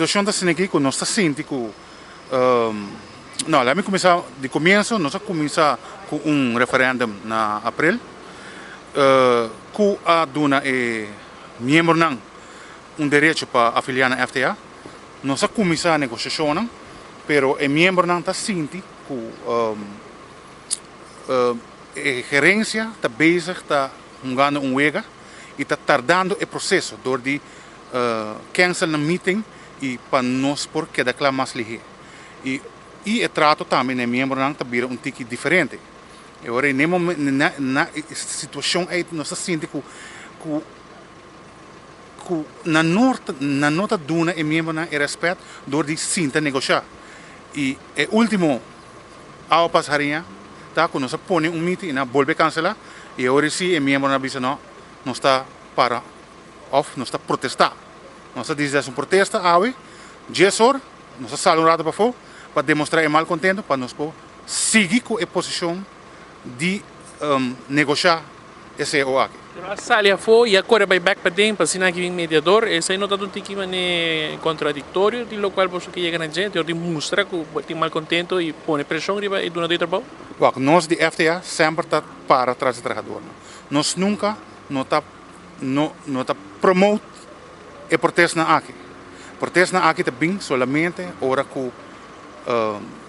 situashon ta asina aki ku nos ta sinti ku no laat mi kuminsá di komienso nos a kuminsá ku un referèndum na aprel ku a duna e miembronan un derecho pa afiliá na FTA. Nos a kuminsá negoshashonnan pero e miembronan ta sinti ku e gerensia ta bezig ta hungando un wega i ta tardando e proseso dor di cancel nan meeting i pa nos por keda kla mas lihé. I i e trato tambe na e miembronan ta bira un tiki diferente. E ora ei na e momen na na e situashon ei nos ta sinti ku ku ku nan no nan no ta duna e miembronan e rèspèt dor di sinta negoshá. I e último awa pas hariña ta ku nos a pone un meeting i nan a bolbe kanselá i e ora ei sí e miembronan a bisa no nos ta para òf nos ta protestá. Nos a disi un protesta awe dies or, nos a sali un rato pafó pa demostrá e malkontento pa nos por sigui ku e posishon di negoshá e cao aki. Pero a sali afó i a kore bai bèk paden pa asina aki bin mediador, esei no ta un tiki manera kontradiktorio di lokual boso ke yega na dje, dor di mustra ku bo tin malkontento i pone preshon riba e dunadó di trabou? Wak, nos di FTA semper ta para tras di trahadornan. Nos nunka no ta no no ta promote e protestnan aki. Protestnan aki ta bin solamente ora ku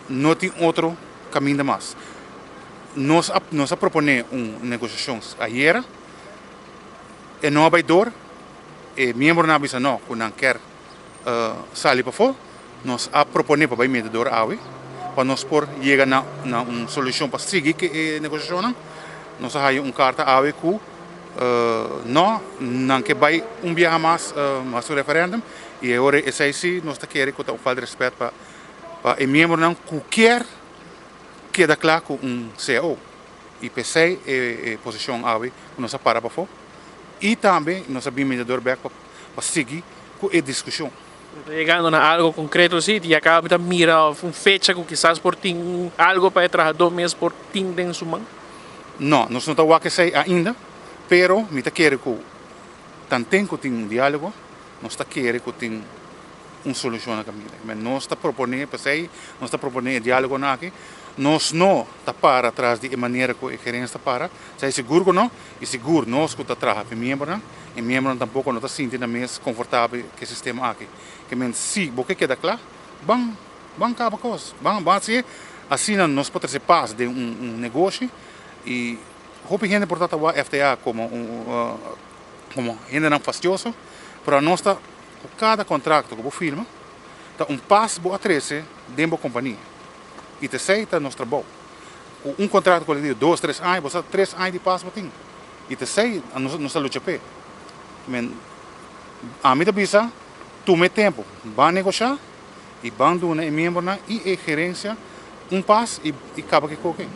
no tin otro kaminda mas. Nos a nos a proponé un negosiashon ayera, e no a bai dor, e miembronan a bisa no ku nan kier sali pafó, nos a proponé pa bai mediador awe pa nos por yega na na un solushon pa sigui ku e negosiashonnan. Nos a haya un karta awe ku no, nan ke bai un biaha mas hasi un referèndum i e ora esei si nos ta kere ku ta un falta di rèspèt pa pa e miembronan ku kier keda kla ku un cao i p'esei e posishon awe ku nos a para pafó i tambe nos a bin mediador bèk pa sigui ku e diskushon. Bo ta yegando na algo konkreto si di a kaba mi ta mira òf un fecha ku kisas por tin algo pa e trahadó mes por tin den su man? No, nos no ta wak esei ainda, pero mi ta kere ku tanten ku tin un diálogo nos ta kere ku tin un solushon na kaminda. Men nos ta proponé p'esei, nos ta proponé e diálogonan aki. Nos no ta para tras di e manera ku e gerensia ta para, esei sigur ku no, i sigur nos ku ta traha ku e miembronan, e miembronan tampoko no ta sinti nan mes konfortabel ku e sistema aki. Ke men si bo ke keda kla, ban ban kaba kos, ban ban hasié, asina nos por trese pas den un un negoshi i hopi hende por ta ta wak FTA komo un komo hendenan fastioso, pero anos ta Ku kada kontrakto ku bo firma ta un pas bo a trese den bo kompania i ta esei ta nos trabou. Ku un kontrakto kolektivo dos, tres aña bo sa tres aña di pas bo tin i ta esei nos ta lucha p'e. Men ami ta bisa tuma e tempu ban negoshá i ban duna e miembronan i e gerensia un pas i kaba ku e koke.